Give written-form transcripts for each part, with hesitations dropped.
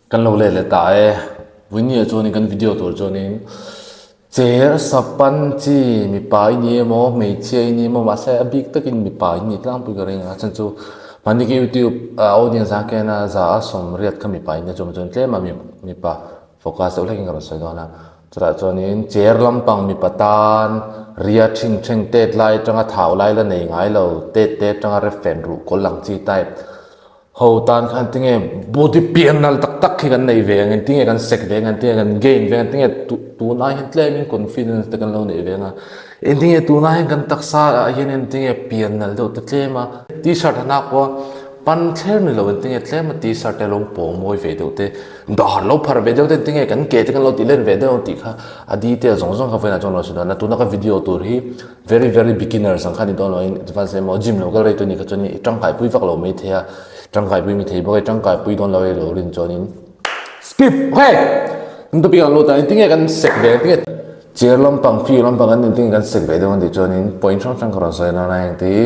Kan lo let leh ta e. Vawinia chuanin kan video tur chuanin cher sapan chi mipa i ni emaw hmeichhia i ni emaw mahse a bik takin mipa i ni tlangpui ka ring a chhan chu mahni ka youtube audience a kena za a sawmriat kha mipa i nia chuan chuan tlem a mipa focus deuh hlekin ka rawn sawi dawn a chutah chuanin cher lampang mipa tan ria ṭhing ṭheng tet lai atanga thau lai la nei ngai lo tet te atanga ref fen ruh kawl ang chi type. Ho tan khan tinge body pian nal tak tak hi kan nei ve ang, engtinge kan sek ve ang, engtinge kan gain ve ang, engtinge tunah hian tlemin confidence te kan lo neih ve ang a, engtinge tunah hian kan taksa ah hian engtinge pian nal deuh te tlem a, t-shirt han hak pawh a pan thler ni lo engtinge tlem a t-shirt te lo pawng mawi ve deuh te, dawhar lo phar ve deuh te engtinge kan ke te kan lo tih len ve deuh ang tih kha a detail zawng zawng kha vawiinah chuan lo sawi dawn a, tuna ka video tur hi Very very beginners ang kha ni dawn lo in advance emaw gym lo kal rei tur ni kha chuan i tangkai pui vak lo mai thei a, tangkai pui mi thei bawk e, tangkai pui dawn lo e lo rin chuan in skip okay kan topic ang lut a engtin nge kan sek ve engtin nge chair lampang field lampang kan engtin nge kan sek ve dawn tih chuan in point hrang hrang ka rawn sawi dawn a heng te hi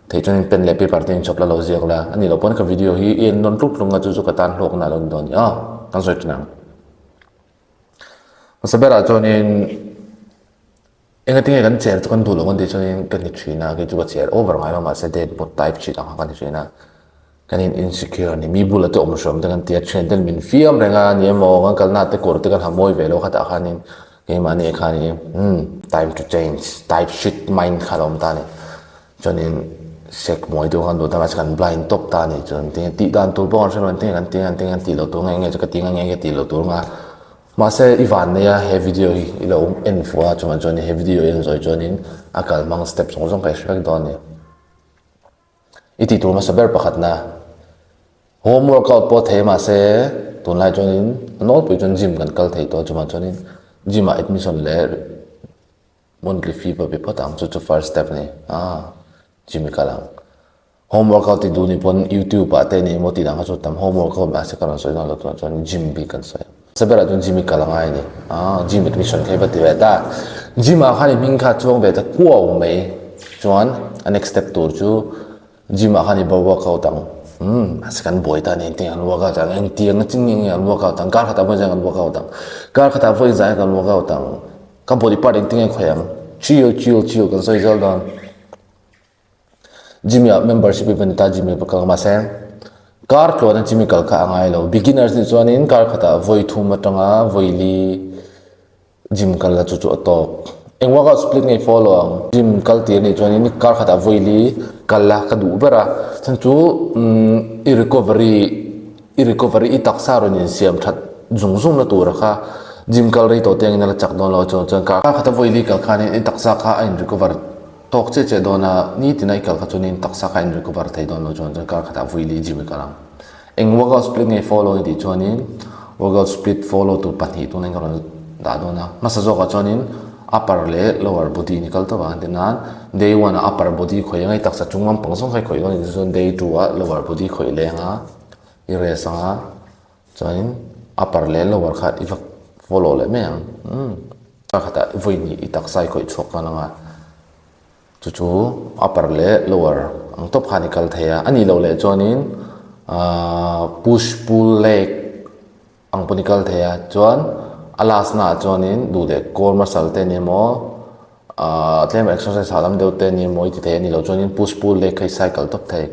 theih chuan in pen leh paper te in chhawp la lo ziak la a nih loh pawn ka video hi i en nawn tluk tluk a chu chu ka tan hlawkna a lo ni dawn a ni aw kan sawi thin ang hmasa berah chuan in. Engatinge kan cher chu kan duh loh kan tih chuanin ka ni thin a, kei chu ka cher over ngai lo mahse date pawh type thin ang kha ka ni thin a, kan in insecure a ni, mi bula te awm hrawm te kan ti a, thian ten min fiam reng a ni emaw kan kalna te kawr te kan ha mawi ve lo khatah khanin keimahni khanin umm time to change type shit mind kha a lo awm ta a ni, chuanin sek mawi deuh khan duh ta mahse kan blind tawp ta a ni chuan tinge tih dan tur pawh kan hre lo tinge kan ti ang tinge kan tih loh tur nge nge chu ka ti ang nge nge tih loh tur anga. Mahse i van nei a he video hi i lo en fuh a chungah chuan he video i en zawih chuanin a kal hmang step zawng zawng kha i hre vek dawn a ni. I tih tur hmasa ber pakhatna home workout pawh thei mahse tunlai chuanin a nawlpui chuan gym kan kal thei tawh chungah chuanin gym ah admission leh monthly fee pawh pe phawt ang chu chu first step a ni a gym i kal ang. Home workout ti duh ni pawn YouTube ah te ni emaw tih dang kha chu tam home workout mahse ka rawn sawi dawn lo tunah chuan gym bik kan sawi a. Saberah chuan gym i kal a ngai a ni. Aaa gym admission kha i va ti ve ta. Gym ah khan i hming kha chuang ve ta kuau mai chuan a next step tur chu gym ah khan i va workout ang. Umm mahse kan buai ta a ni engtin an workout ang engtiang a ching nge nge an workout ang kar khatah vawi zai an workout ang kar khatah vawi zai kan workout ang ka body part engtin nge khawih ang chill chill chill kan sawi zel dawn. Gym ah membership i va ni ta gym i va kal mahse kar tluan a gym i kal kha a ngai lo beginners nih chuanin kar khatah vawi thum atanga vawi li gym kal la chu chu a tawk eng workout split nge i follow ang gym kal tir nih chuanin kar khatah vawi li kal la ka duh ber a chhan chu umm i recovery i recovery i taksa rawn insiam that zung zung na tura kha gym kal rei tawh te angin a la chak dawn lo a chuan chuan kar khata vawi li kal khanin i taksa kha a in recover Tawk chiah chiah dawn a, nitin a i kal kha chuanin taksa kha in recover thei dawn lo chuan chuan kar khatah vui li gym i kal ang. Eng workout split nge follow i tih chuanin workout split follow tur pahnih tuna in ka rawn dah dawn a. Hmasa zawkah chuanin upper leh lower body in i kal tawp ang tinan day one ah upper body khawih anga i taksa chung lampang zawng kha i khawih dawn a ni chuan day two ah lower body khawih leng a i rest ang a chuanin upper leh lower kha i va follow leh mai ang. Umm. Kar khatah vawi hnih i taksa i khawih chhuak nghal ang a, chu chu upper leh lower ang tawp khan i kal thei a, a nih loh leh chuanin ahh push pull leg ang pawn i kal thei a, chuan a last naah chuanin duh leh core muscle te ania maw ahh tlem exercise hahdam deuh te ania maw i ti thei a nih loh chuanin push pull leg kha i cycle tawp thei.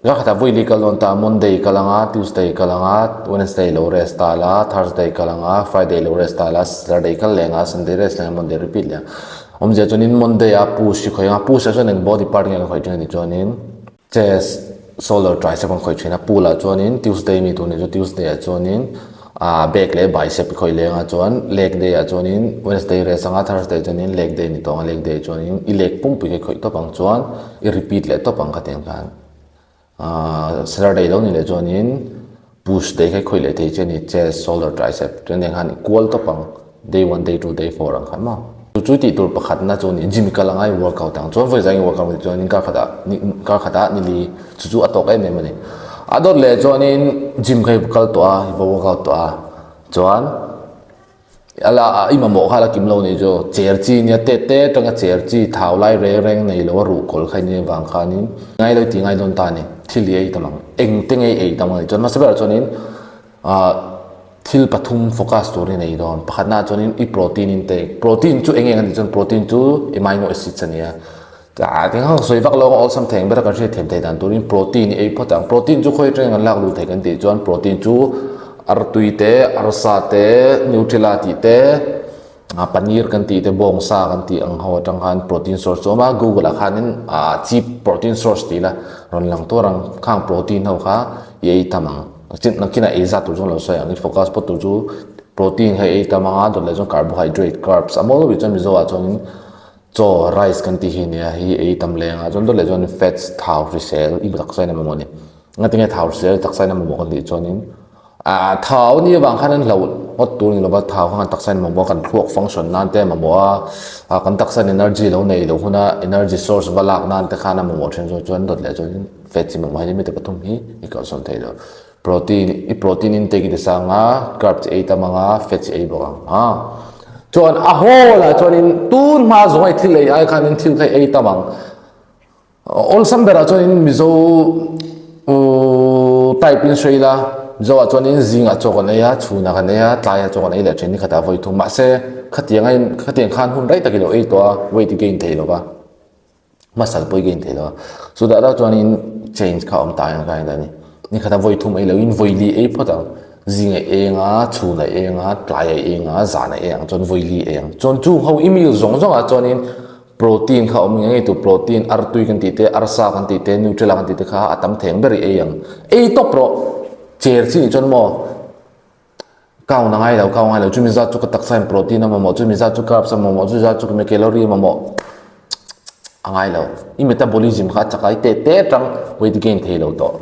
Ka khatah vawi li kal dawn ta, Monday kal ang a, Tuesday kal ang a, Wednesday lo rest ta la, Thursday kal ang a, Friday lo rest ta la, Saturday kal leh ang a, Sunday rest leh ang a, Monday repeat leh ang. Awmzia chuanin Monday a push hi khawih ang a, push ah chuan eng body part nge kan khawih thin a tih chuanin chest, shoulder, tricep kan khawih thin a, pull ah chuanin Tuesday mi tur nih chu Tuesday ah chuanin ah back leh bicep i khawih leh ang a, chuan leg day ah chuanin Wednesday rest ang a, Thursday chuanin leg day ni tawh ang a, leg day chuanin i leg pumpui kha i khawih tawp ang chuan i repeat leh tawp ang kha tiang khan ahh Saturday lo ni leh chuanin push day kha i khawih leh thei che a ni chest shoulder tricep chuan tiang khan i kual tawp ang day one day two day four ang khan maw chu chu tih tur pakhat na chu a ni gym i kal anga i workout ang chuan vawi zai i workout tih chuanin kar khatah ni kar khatah ni li chu chu a tawk em em a ni a dawt leh chuanin gym kha i kal tawh a i va workout tawh a chuan. A la i mamawh kha a la kim lo nih chu cher chi nia tet te atanga cher chi thau lai reng reng nei lo a ruh kawl kha nia vang khanin ngai lo i ti ngai dawn ta a ni thil i ei tam ang eng te nge i ei tam ang tih chuan hmasa berah chuanin. Thil pathum focus tur i nei dawn. Pakhatnaah chuanin i protein intake. Protein chu eng eng a nih chuan protein chu amino acids a ni a. Eng ang sawi vak lo awlsam thei ang ber a kan hriat thiam theih dan turin protein i ei phawt ang. Protein chu khawi atangin kan lak luh theih kan tih chuan protein chu artui te, arsa te, nutella tih te, Paneer kan tih te bawngsa kan tih ang ho atang khan protein source chu a awm a, google ah khanin ah cheap protein source tih ila rawn lang tur ang, khang protein ho kha i ei tam ang, nakinah ei zat tur chu an lo sawi ang, i focus phawt tur chu protein kha i ei tam ang a, dawt leh chuan carbohydrate carbs a mawi lutuk chuan mizo ah chuanin chaw rice kan tih hi a nia hei ei tam leng a, chuan dawt leh chuan fats thau hrisel i taksa in a mamawh a ni, ngatinge thau hrisel taksa in a mamawh kan tih chuanin. Ah thau ni avang khan an hlauh ngawt tur a ni lova, thau khan kan taksa in mamawh a, kan thluak function nan te a mamawh a, ah kan taksa in energy lo nei loh huna energy source va lak nan te khan a mamawh thin chu chuan dawt leh chuan fats hi mamawh a ni mite pathum hi i kalsawn thei lo. Protein i protein intake i ti sang a, carbs i ei tam ang a, fats i ei bawk ang a. Chuan a hawl ah chuanin tun hma zawng a i thil ei ai khanin thil kha i ei tam ang. Awlsam berah chuanin Mizo type in sawi ila, Mizo ah chuanin zingah chaw kan ei a, chhunah kan ei a, tlaiah chaw kan ei leh thin ni khatah vawi thum. Mahse, khatiang a in khatiang khan hun rei tak i lo ei tawh a, weight i gain thei lo va, hmasal pawh i gain thei lo va. Chutah tak chuanin change kha a awm ta ang ka ni. Ni khatah vawi thum ei loin vawi li ei phawt ang. Zing a eng a, chhun a eng a, tlai a eng a, zan a eng ang chuan vawi li ei ang. Chuan chung ho i meal zawng zawngah chuanin Protein kha awm ngei ngei tur, protein artui kan tih te, arsa kan tih te, nutella kan tih te kha a tam thei ang ber i ei ang. Ei tawp rawh! Cher chi nih chuan maw count a ngai lo, count a ngai lo, chumi zat chu ka taksa in protein a mamawh, chumi zat chu carbs a mamawh, chumi zat chu calorie a mamawh a ngai lo. I metabolism kha a chak a, i teh teh atang weight gain thei lo tawh,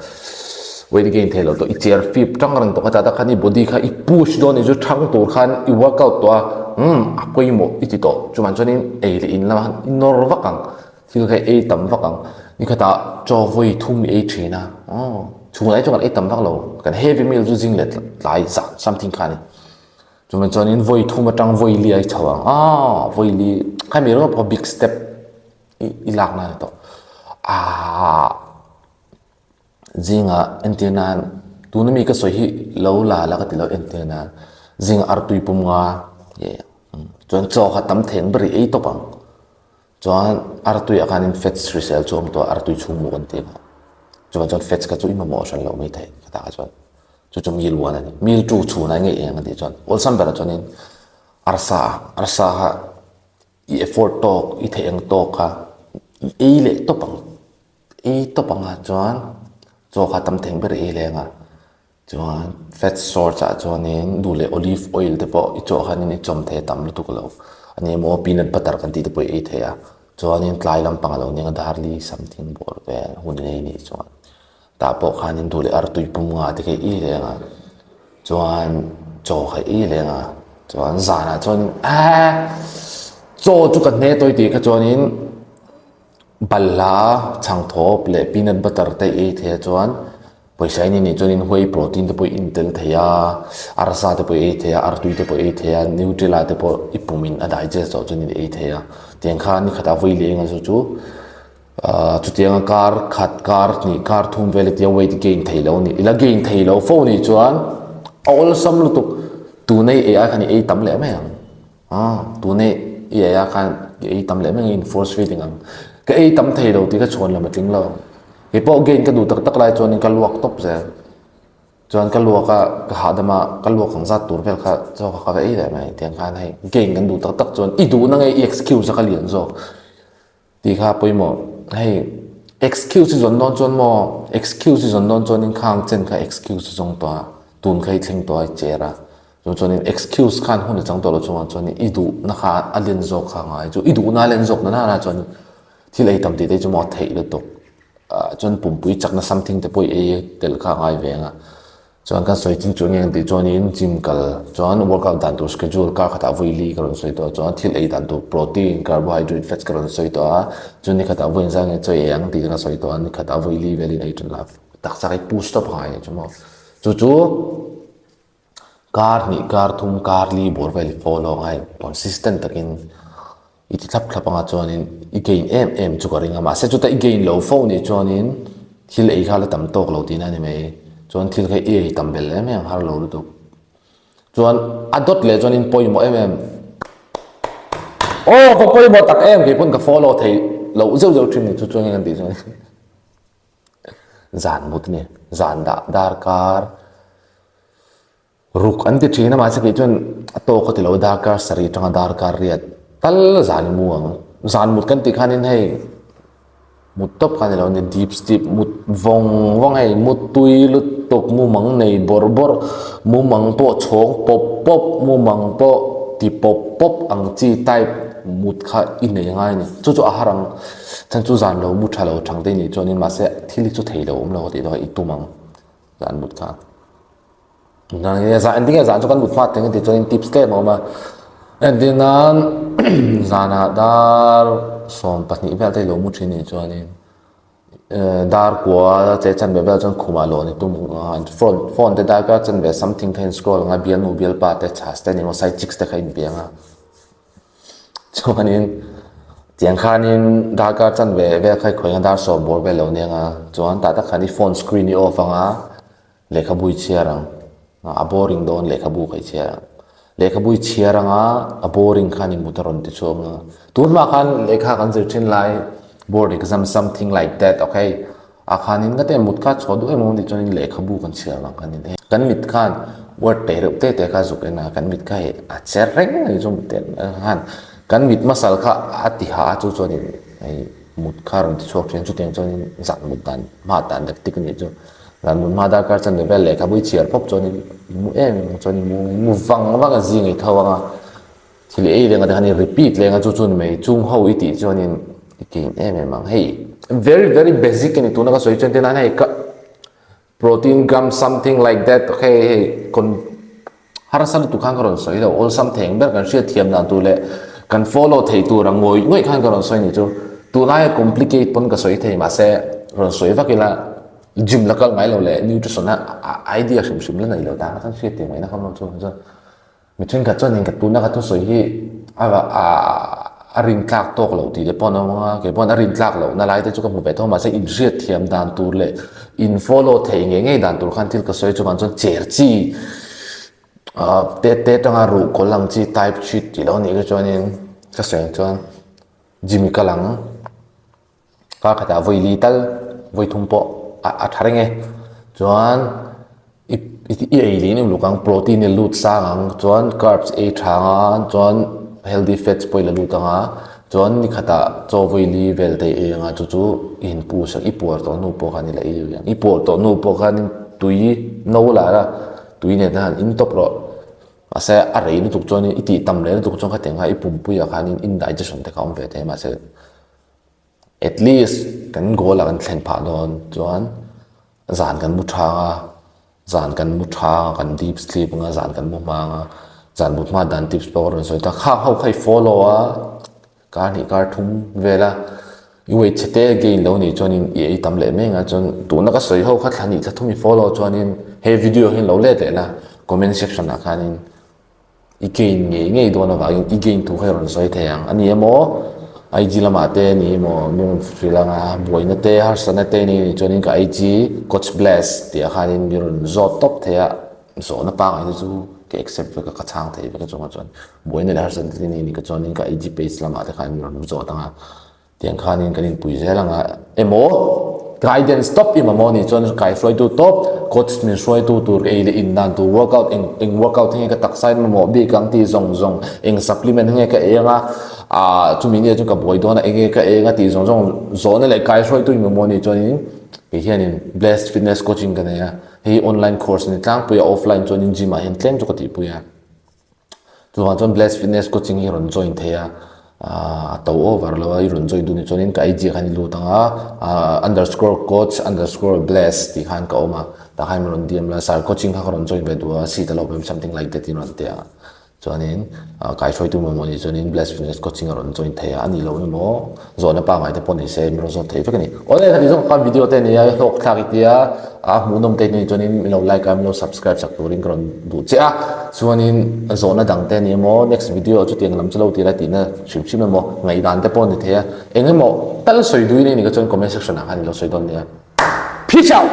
weight gain thei lo tawh, i cher fip tang reng tawh kha chata khan i body kha i push dawn nih chu thang tur khan i workout tawh a, umm a pawimawh i ti tawh. Chuvang chuanin ei leh in lamah khan i nawr vak ang, thil kha i ei tam vak ang. Nikhatah chaw vawi thum i ei thin a, aw chhungah hi chuan kan ei tam vak lo, kan heavy meal chu zing leh tlai zan something kha a ni. Chuvang chuanin vawi thum atang vawi li a i chho ang, aw vawi li khami ringawt pawh big step i lakna a ni tawh. Aaa. Zingah entir nan tuna mi ka sawi hi lo la la ka ti lo entir nan zingah artui pum nga ih chuan chaw kha tam theng ber i ei tawp ang chuan artui ah khanin fats hrisel chu a awm tawh a artui chhung mu kan tih kha chuvang chuan fats kha chu i mamawh hran loh mai theih ka tah chuan chu chu meal one a ni meal two chhunah nge eng a tih chuan awlsam berah chuanin arsa arsa kha i effort tawk i theih ang tawk kha i ei leh tawp ang. Ei tawp anga chuan chaw kha tam theng ber ei leng a, chuan fat source ah chuanin duh leh olive oil te pawh i chawh khanin i chawm thei a tam lutuk lo a ni emaw peanut butter kan tih te pawh i ei thei a, chuanin tlai lampang a lo nia darli something bawr vel hun in ei nih chuan tah pawh khanin duh leh artui pum nga te kha i ei leng a, chuan chaw kha i ei leng a, chuan zanah chuan eehh chaw chu ka hne tawi tih kha chuanin. Balhla, chhangthawp leh peanut butter te ei thei a chuan pawisa in inih chuan in whey protein te pawh i intel thei a, arsa te pawh i ei thei a, artui te pawh i ei thei a, nutella te pawh i pum in a digest zawh chuan i ei thei a. Tiang khan ni khatah vawi leh eng a chu chu ahh chutianga kar khat kar hnih kar thum vel tia weight gain thei lo a ni. Ila gain thei lo fo nih chuan a awlsam lutuk tuna i ei ai khan i ei tam leh mai ang. Aw, tune i ei ah khan i ei tam leh mai ang in force feeding ang. Ka ei tam thei lo tih ka chhuan lam a tling lo. Kei pawh gain ka duh tak tak lai chuanin ka luak tawp zel. Chuan ka luak a, ka hahdam a, ka luak ang zat tur vel kha chaw kha ka va ei leh mai. Tiang khan hei gain kan duh tak tak chuan i duhna nge i excuse a ka lian zawk. Tih kha pawimawh. Hei excuse i zawn dawn chuan maw excuse i zawn dawn chuanin khang chen kha excuse i zawng tawh a, tun kha i thleng tawh a i cher a, chu chuanin excuse khan hun a chang tawh lo chungah chuanin i duhna kha a len zawk kha ngai chu i duhna a len zawk na nana chuanin thil ei tam tih te chu maw a theih lutuk ah chuan pumpui chakna something te pawh i ei tel kha a ngai ve ang a. Chuan kan sawi chin chu eng tih chuanin gym kal chuan workout dan tur schedule kar khatah vawi li ka rawn sawi tawh a chuan thil ei dan tur protein, carbohydrate, fats ka rawn sawi tawh a chuan ni khatah vawi engzah nge chaw ei ang tih ka sawi tawh a ni khatah vawi li velin ei ṭan la taksa hi push tawp a ngai chu maw chu chu kar hnih kar thum kar li bawr vel i follow a ngai consistent takin. I ti thlap thlap anga chuanin i gain em em chu ka ring a, mahse chuta i gain lo fo nih chuanin thil ei kha la tam tawk lo tihna a ni mai. Chuan thil kha i ei tam belh em em har lo lutuk. Chuan a dawt leh chuan in pawimawh em em. Aw ka pawimawh tak em kei pawn ka follow thei loh zeuh zeuh thin ni chu chuan kan tih chuan zan mut a ni zan dah darkar ruk an ti thin a mahse kei chuan a tawk a ti lo darkar sarih atanga darkar riat tal zan i mu ang zan mut kan tih khanin hei. Mut tawp kha ni lo ni deep sleep mut vawng vawng hei mut tui lutuk mumang nei bawrh bawrh mumang pawh chhawng pawp pawp mumang pawh ti pawp pawp ang chi type mut kha i nei ngai a ni chu chu a har ang chhan chu zan lo mu tha lo thang te nih chuanin mahse thil hi chu thei lo awm lo tih dawn i tum ang zan mut kha. Zan engtin nge zan chu kan mut hma teng a tih chuan tips tlem a awm a entir nan zanah dar 12 vel te ilo mu thin anih chuanin dar kua che chanve vel chuan khumah lawh ni tum ang a phone phone te darkar chanve something kha in scroll ang a bialnu bialpa te chhas te emaw side chicks te kha in piang a chuanin tiang khanin darkar chanve vel kha i khawih ang a dar sawm bawr vel lo nia ang a chuan tah tak khan i phone screen i off ang a. Lehkhabu i chhiar ang, a boring dawn lehkhabu kha i chhiar ang. Lehkhabu i chhiar ang a, a boring khan i mut a rawn ti chhuak ang a. Tun hma khan lehkha kan zir thin lai board exam something like that okay ah khanin ka te mut kha chhuah duh em awm tih chuanin lehkhabu kan chhiar vang khanin hei kan mit khan word te reuh te te kha zuk en a kan mit kha hei a che reng a ni chu mut te khan kan mit hmasal kha a ti ha a chu chuanin hei mut kha a rawn ti chhuak thin a chutiang chuanin zan mut dan hma dan dik tik a nih chu. Zan mut hma darkar chanve vel lehkhabu i chhiar pawp chuan i mu em em ang chuan i mu i mu vang vang a zing i tho ang a, thil ei leng a te khan i repeat leng a chu chu ni mai chung ho i tih chuanin i gain em em ang hei very very basic a ni tuna ka sawi chuan tin hei ka protein gum something like that okay hei con Harsa lutuk khan ka rawn sawi lo, awlsam thei ang ber kan hriat thiam dan tur leh kan follow thei tur ang ngawih ngawih khan ka rawn sawi ni chu. Tunlaia complicate pawn ka sawi thei mahse rawn sawi vak ila gym la kal ngai lo leh nutrition a idea hrim hrim la nei lo tan khan hriat thiam ngaihna kha awm lo chu chuan mi thenkhat chuan in ka tuna ka thusawi hi a a rin tlak tawk loh tih te pawh an awm ang a, kei pawh a rin tlak loh na lai te chu ka hmu ve tho mahse inhriat thiam dan tur leh in follow thei ngei ngei dan tur khan thil ka sawi chuvang chuan cher chi ah te te atanga ruh kawl ang chi type sheet tih lo nih kha chuanin ka sawi ang chuan gym i kal ang kar khatah vawi li tal vawi thum pawh a tha reng e chuan i i ei leh in uluk ang protein i lut sang ang chuan carbs ei tha ang a chuan healthy fats pawh i la lut ang a chuan ni khatah chaw vawi li vel te i ei ang a chu chu i in push ang i puar tawh hnu pawh khan i la ei ang i puar tawh hnu pawh khan tui no lah la tui nen khan in tawp rawh mahse a rei lutuk chuan i tih tam leh lutuk chuan khatiang kha i pumpuiah khanin indigestion te kha a awm ve thei mahse At least kan goal ah kan thlen phah dawn chuan zan kan mu tha ang a, zan kan mu tha ang a, kan deep sleep ang a, zan kan mu hma ang a, zan mut hma dan tips pawh ka rawn sawi ta, khang ho kha i follow a, kar hnih kar thum vel a, i weight chhe te gain lo nih chuanin i ei tam leh mai ang a, chuan tuna ka sawi ho kha thla hnih thla thum i follow chuanin he video hi lo let leh la comment section ah khanin I gain ngei ngei dawn avangin i gain thu kha i rawn sawi thei ang. A ni emaw, IG lamah te a ni emaw, mi rawn hrilh ang a, buaina te, harsatna te nei anih chuanin ka IG Coach Bless tih ah khanin mi rawn zawt tawp thei a, zawhna pangngai te chu ka accept vek a, ka chhang thei vek a chungah chuan buaina leh harsatna te nei anih ka chuanin ka IG page lamah te khan mi rawn zawt ang a. Tiang khanin kan inpui zel ang a, emaw guidance tawp i mamawh anih chuan kaihruaitu tawp, coach min hruaitu tur ei leh in dan tur workout eng eng workout hi nge ka taksa in mamawh bik ang tih zawng zawng, eng supplement hi nge ka ei ang a, ah chumi nia chuan ka buai dawn a eng nge ka ei ang a tih zawng zawng zawhna leh kaihruaitu i mamawh anih chuanin kei hianin Blessed Fitness Coaching ka nei a, hei online course a ni tlangpui a, offline chuanin gym ah hian tlem chu ka tihpui a. Chuvang chuan Bless Fitness Coaching hi rawn join thei a, a to over lo a, i rawn join duh nih chuanin ka IG ah khan i lut ang a, underscore coach underscore bless tih khan ka awm a, tah khan min rawn DM la, sir coaching kha ka rawn join ve duh a, seat a lo awm em something like that in rawn ti a, chuanin kaihruaitu mamawh nih chuanin Bless Fitness Coaching a rawn join thei a, a nih loh emaw Zawhna pangngai te pawh ni se min rawn zawt thei vek a ni. Awle khati zawng kha video te a nia hlawk thlak i tia a hmuhnawm te ni chuanin min lo like a min lo subscribe sak turin ka rawn duh che a. Chuanin zawhna dang te a ni emaw next video chutiang lam chu lo tira tihna hrim hrim emaw ngaihdan te pawh a ni thei a. Eng emaw tal sawi duhin a ni ka chuan comment section ah khan i lo sawi dawn nia. Peace out!